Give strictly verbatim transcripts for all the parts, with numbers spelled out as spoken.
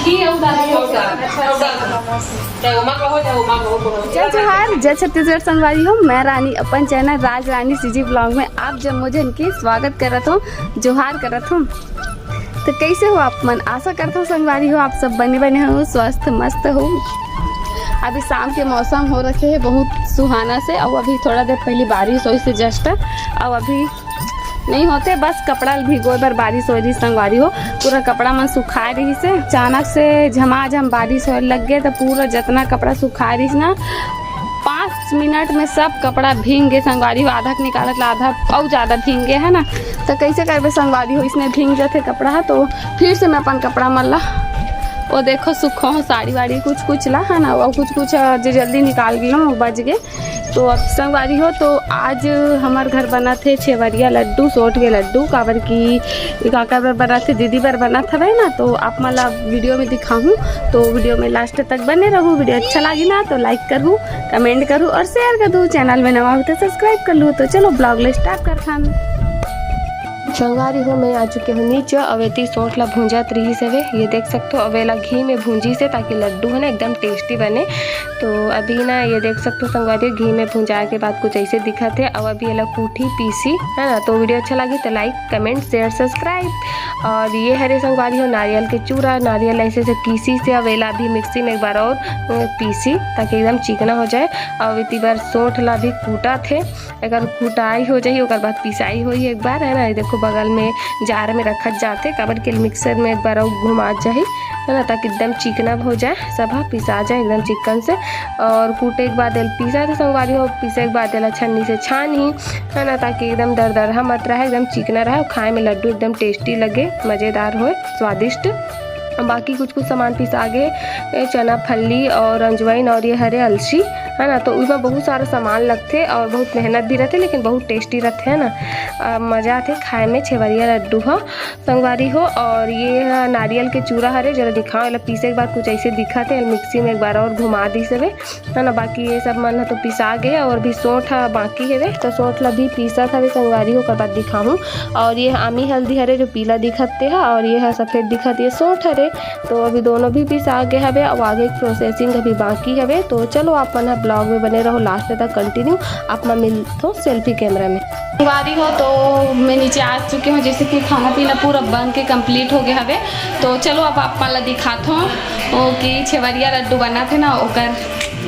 जय जोहार, जय छत्तीसगढ़ संगवारी हो। मैं रानी अपन चैनल राज रानी सीजी ब्लॉग में आप जम्मो झन के स्वागत करत हूँ, जोहार करत हूँ। तो कैसे हो आप मन? आशा करत हूँ संगवारी हो आप सब बने बने हो, स्वस्थ मस्त हो। अभी शाम के मौसम हो रखे है बहुत सुहाना से, और अभी थोड़ा देर पहले बारिश होइस जस्ट, और अभी नहीं होते, बस कपड़ा ल भिगोए बर बारिश होए रहिस संगवारी हो, पूरा कपड़ा मन सुखाए रहिस हे। अचानक से झमाझम बारिश होए लग गे, तो पूरा जतना कपड़ा सुखाए रहिस ना, पाँच मिनट में सब कपड़ा भींग गे संगवारी हो, आधा के निकालत ला आधा अउ ज्यादा भींग गे है ना। तो कैसे करबे संगवारी हो, इसने भींग जाते कपड़ा है। तो फिर से मैं अपन कपड़ा मन ला, वो देखो, सुखो हो साड़ी वाड़ी कुछ कुछ ला है ना, वो कुछ कुछ जे जल्दी निकाल गे बच गे। तो अब संगवारी हो, तो आज हमर घर बनत हे छेवरिया लड्डू, सोंठ के लड्डू, काबर कि काकर बर बनत हे, दीदी बर बनत हवे ना, तो आप मन ला वीडियो में दिखाहूँ। तो वीडियो में लास्ट तक बने रहू। वीडियो अच्छा लागी ना तो लाइक करहू, कमेंट करहू और शेयर कर दू। चैनल में नवा हो तो सब्सक्राइब कर लू। तो चलो ब्लॉग ले स्टार्ट करथन। संगवारी हो, मैं आ चुके हूँ नीचे। अब एती सोंठ ला भूंजत रहिस हवे, ये देख सकथो। अब एला घी में भूंजिस हे ताकि लड्डू है ना एकदम टेस्टी बने। तो अभी ना ये देख सकथो संगवारी हो, घी में भूंजाए के बाद कुछ ऐसे दिखत हे। अब अभी एला कूटी पीसी है ना। तो वीडियो अच्छा लगी तो लाइक, कमेंट, शेयर, सब्सक्राइब। और ये हरे संगवारी हो नारियल के चूरा, नारियल ऐसे से कीसी से। अब एला भी मिक्सी में एक बार और अ, पीसी ताकि एकदम चिकना हो जाए। और इतनी बार सोंठ ला भी कूटा थे, अगर कुटाई हो जाही ओकर बाद पिसाई होही एक बार, है ना। ये देखो बगल में जार में रखत जाथे, काबर के मिक्सर में एक बार अउ घुमा जाही, है ना, ताकि एकदम चिकना हो जाए, सब ह पिसा जाए एकदम चिकन से। और कूटे के बाद एल पीसा थे संगवारी हो, पीसे के बाद एला छन्नी से छानही, है ना, ताकि एकदम दरदरहा मत रहे, एकदम चिकना रहे और खाए में लड्डू एकदम टेस्टी लगे, मजेदार होए, स्वादिष्ट। बाकी कुछ कुछ सामान पिसा गे, ए, चना फल्ली और अजवाइन और ये हरे अलसी, है ना। तो ओमा बहुत सारा सामान लगथे और बहुत मेहनत भी रहथे, लेकिन बहुत टेस्टी रहथे, है ना। अ, मजा आथे खाए में छेवरिया लड्डू ह संगवारी हो। और ये ह नारियल के चूरा हरे, जरा दिखाओ, एला पीसे के बाद कुछ ऐसे दिखत हे, मिक्सी में एक बार और घुमा दिस हवे। है ना। बाकी ये सब मन ह तो पिसा गे हे और भी सोंठ ह बाकी हेवे, तो सोंठ ला भी पीसत हवे संगवारी हो, ओकर बाद दिखाहूँ। और ये आमी हल्दी हरे जो पीला दिखत ते ह, और ये ह सफेद दिखत, ये सोंठ हरे। तो अभी दोनों भी पिसा गे हवे, अब आगे प्रोसेसिंग अभी बाकी हवे। तो चलो आप मन ह ब्लॉग में बने रहो लास्ट तक कंटिन्यू, आप मन मिलथो सेल्फी कैमरा में। संगवारी हो तो मैं नीचे आ चुके हूँ, जैसे कि खाना पीना पूरा बन के कंप्लीट हो गया हवे। तो चलो अब आप मन ला दिखात हूँ वो कि छेवरिया लड्डू बनत हे ना, ओकर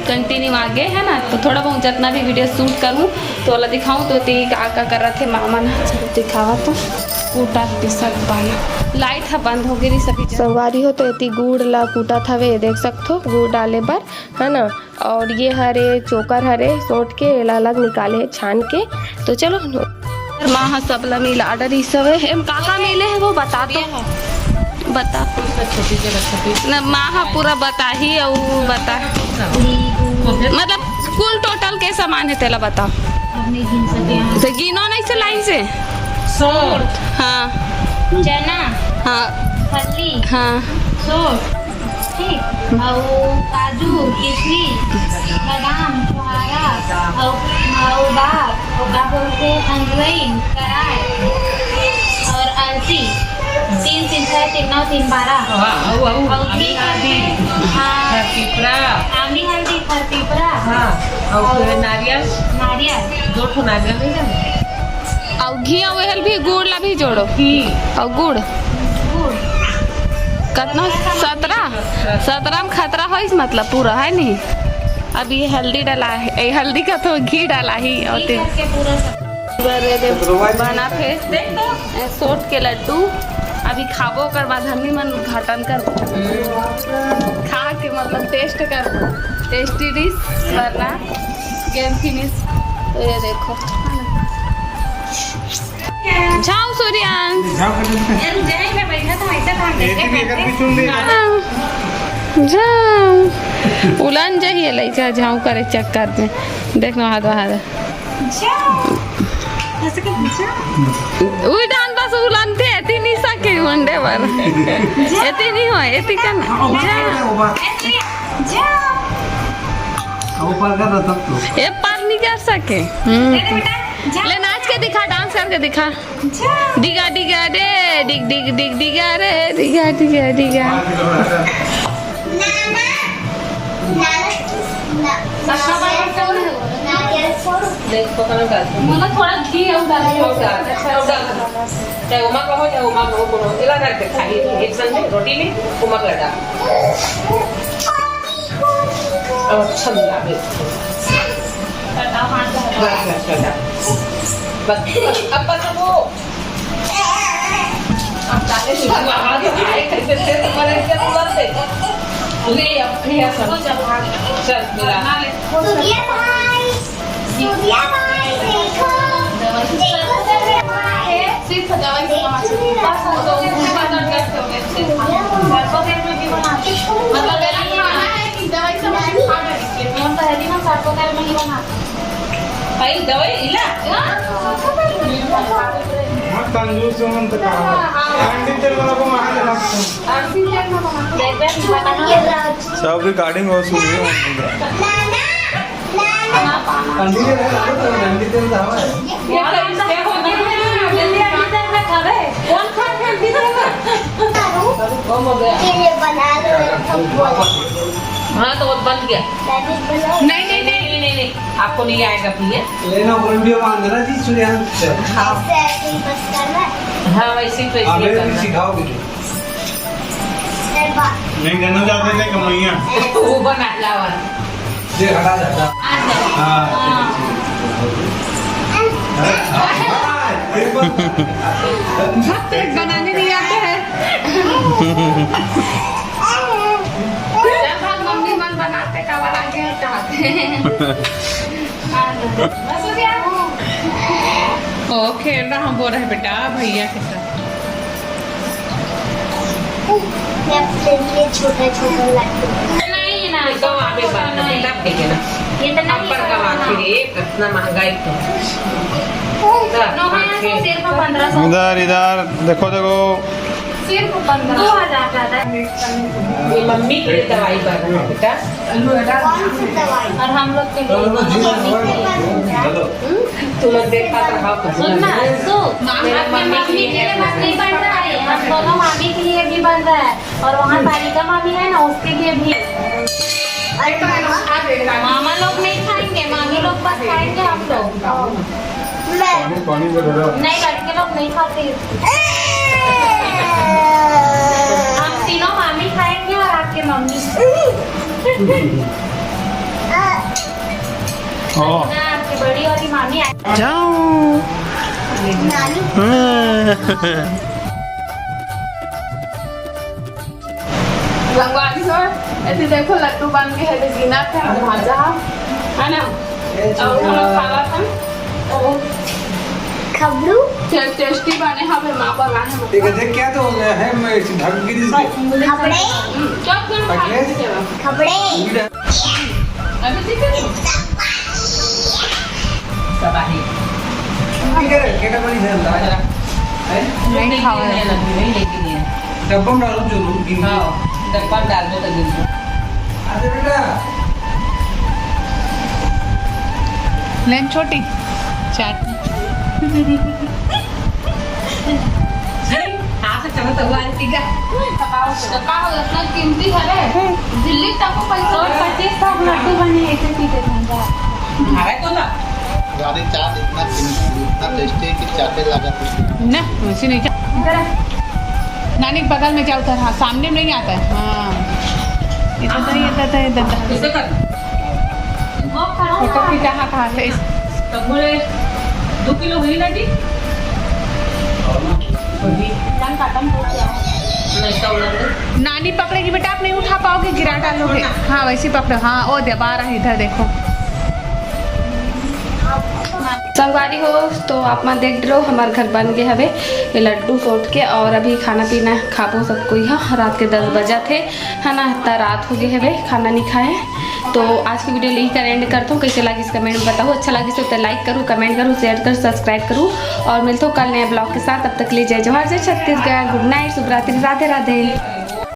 कंटिन्यू आगे, है ना। तो थोड़ा बहुत जितना भी वीडियो शूट करूँ तो ओला दिखाऊँ। तो एती का का करत हे मामा ना, चलो दिखावा तो। कूटा पिसत बाना, लाइट ह बंद हो गे रही सभी जगह। संगवारी हो तो एती गुड़ ला कूटत हवे, ये देख सकथो गुड़ डाले बर, है ना। और ये हरे चोकर हरे सोंठ के, एला अलग निकाले हे छान के। तो चलो माँ ह सब ला मिला डरिस हवे। एम का का मिले हे वो बता तो। बता। छोटी जगह छोटी। न, माँ ह पूरा बताही अउ बता। मतलब कुल टोटल के सामान हे तेला बता। अब नहीं गिन सके हम। तो गिनो नहीं से लाइन से। सोंठ। हाँ। चना। हाँ। फल्ली। हाँ। सोंठ। ठीक। अउ काजू, किशमिश, बादाम, छुहारा, अउ, अउ बार, अउ का बोलथे, अजवाइन, कराय, और अलसी। तीन तीन छः, तीन नौ, तीन बारह। हाँ, अउ, अउ। अउ आमी घी हल्दी, करके, हाँ। खरपिपरा। आमी हल्दी, खरपिपरा। हाँ, अउ अउ नारियल। नारियल। दो ठो नारियल नहीं जाने? अउ घी अउ एहल भी, गुड़ ला भी जोड़ो। घी। अउ गुड़। गुड़। कतना? सतरा? सतरा में खतरा होइस, मतलब पूरा, है नी? अब ये हल्दी डला है, ए, हल्दी का तो घी डला ही, और घी ते करके पूरा सब। बना थे। देख तो, ए, सोंठ के लड्डू अभी खाबो, ओकर बाद हमनी मन उद्घाटन करबो। खा के मतलब टेस्ट करबो, टेस्टी डिश वरना गेम फिनिश। तो ये देखो, झाँव सूर्यांश। झाँव कर दे। हाँ। झाँव। उलन जाही लइका झाँव करे चक्कर में। देख ना, हाथ बाहर। उई डान बस उलन थे, एती नहीं सके मुंडे बर। एती नहीं हो, एती कर ना। झाँव। अब ऊपर कर दो तब तो। ए पार नहीं कर सके। हम्म। ले नाच के दिखा, डांस करके दिखा। डिगा डिगा रे, डिग डिग डिग डिगा रे, डिगा डिगा डिगा। देख, पकड़ कर। मला थोडा घी येऊ द्या. हो का? अच्छा, हो का? चाहे उमा कहो, चाहे उमा कहो, कोनो। इला करके खाई, एक संग में रोटी में उमा कर डाल। अब अच्छा मिला, अभी। बस, बस, बस, बस। बस, बस, अब बस वो। अब ताले से बाहर आए, कैसे से तुम्हारे इधर उधर से। ले, अब भैया सब। चल, मिला। सूर्या भाई, सूर्या भाई, देखो, देखो, सूर्या भाई। सिर्फ दवाई से कमा सकते हैं। बस, वो तो ऊपर दर्द करते हो गए। सरसों तेल में भी बनाते हैं। मतलब, मेरा खाना है कि दवाई से बस खा रहे हैं। मैं तो है ना, सरसों तेल में ही बनाते हैं। भाई, दवाई इला? हाँ, सरसों तेल में ही बनाते हैं। हाँ, कंजूस हो हम तो कहा। ठंडी तेल वाला को मार देना। सब रिकॉर्डिंग हो सुनी है। हाँ, तो वो बन गया। नहीं, नहीं, नहीं, नहीं, नहीं, आपको नहीं आएगा भैया। लेना वीडियो में अंदर जी सूर्यांश से। हाँ। ऐसे, ऐसे ही बस करना है। हाँ, वैसे ही तो इसलिए अबे करना। सिखाओगे। नहीं करना चाहते थे कमैया। वो बना लावा। ये हटा जाता। हाँ। हाँ। हाँ, एक बार। भक्त बनाने नहीं आते हैं। जब हम मम्मी मन बनाते, कवर आगे हटाते। हाँ, बस हो गया। ओ, खेल रहा हम, बोल रहे बेटा, भैया के साथ। ये छोटा छोटा लड्डू। नहीं ना, तो वहाँ पे बात है, तब देखे ना। ये तो नहीं अपन का है। बात फिर एक इतना महंगा एक तो। नौ हजार से सिर्फ पन्द्रह सौ। इधर, इधर, देखो, देखो। सिर्फ पन्द्रह। दो हजार ज्यादा है। ये मम्मी के लिए दवाई कर रहा है बेटा। कौन सी दवाई? और हम लोग के लिए। तुम लोग देखा तो हाँ, कुछ सुन ना, सुन। आपके मम्मी के लिए बस नहीं बन रहा है, हम दोनों मामी के लिए भी बन रहा है। और वहाँ सारिका मामी है ना, उसके लिए भी। अरे मामा? मामा लोग नहीं खाएंगे, मामी लोग बस खाएंगे हम लोग। मैं। पानी, पानी वगैरह। नहीं, लड़के लोग नहीं खाते। हम तीनों मामी खाएंगे और आपके मम्मी। हाँ। ना, आपकी बड़ी वाली मामी आए। जाओ। नानी। हाँ। संगवारी हो, ऐसे देखो लड्डू बन के है, तो गिना था, भाजा, है ना? और हम लोग खा रहा था। खबरू? टे-, टेस्टी बने, हाँ, फिर माँ बनाए हैं। ठीक है, देख क्या तो हो गया है, मैं इसे ढक के दे दूँ। खबड़े? हम्म, क्या करूँ? खबड़े? खबड़े? अभी ठीक है? तबाही। ठीक है, केटा बनी है अंदर। हैं? नहीं खाओ। नहीं, नहीं, नहीं, नहीं, नहीं। डब्बा में डालो जो लोग गिन हाँ, डब्बा में डाल दो तो गिन लो। अरे बेटा। लेन छोटी चाट। हाँ, तो चलो, तो वो आए, ठीक है। बताओ, तो का हो, इतना कीमती है रे? दिल्ली तक को पैसा और पच्चीस लाख लड्डू बने, ऐसे पीते थे। अरे, तो ना। रानी चाट इतना कीमती, इतना टेस्टी है कि चाटे लगा कुछ। ना, वैसे नहीं चा-, इधर आ। नानी के बगल में जाओ, उधर, हाँ, सामने में नहीं आता है। हाँ। इधर, इधर, इधर, इधर, इधर। किसे कर? वो खड़ा फोटो है। खींचा, हाँ, कहाँ से? इस तब बोले, "दो किलो हुई ना जी?" नहीं, तो उन्होंने नानी पकड़ेगी बेटा, आप नहीं उठा पाओगे, गिरा डालोगे। हाँ, वैसे ही पकड़ो। हाँ, ओ दे, बारह इधर देखो। संगवारी हो, तो आप मन देख रहे हो, हमार घर बन गए हवे ये लड्डू सोट के, और अभी खाना पीना खाबो सब कोई। हाँ, रात के दस बजा थे, है ना, इतना रात हो गए हवे, खाना नहीं खाए। तो आज की वीडियो यही कर एंड करता हूँ। कैसे लगी इस कमेंट में बताओ, अच्छा लगी तो लाइक करूँ, कमेंट करूँ, शेयर करूँ, सब्सक्राइब करूँ, और मिलता हूँ कल नए ब्लॉग के साथ। तब तक के लिए जय जोहार, जय छत्तीसगढ़, गुड नाइट, शुभ रात्रि, राधे राधे।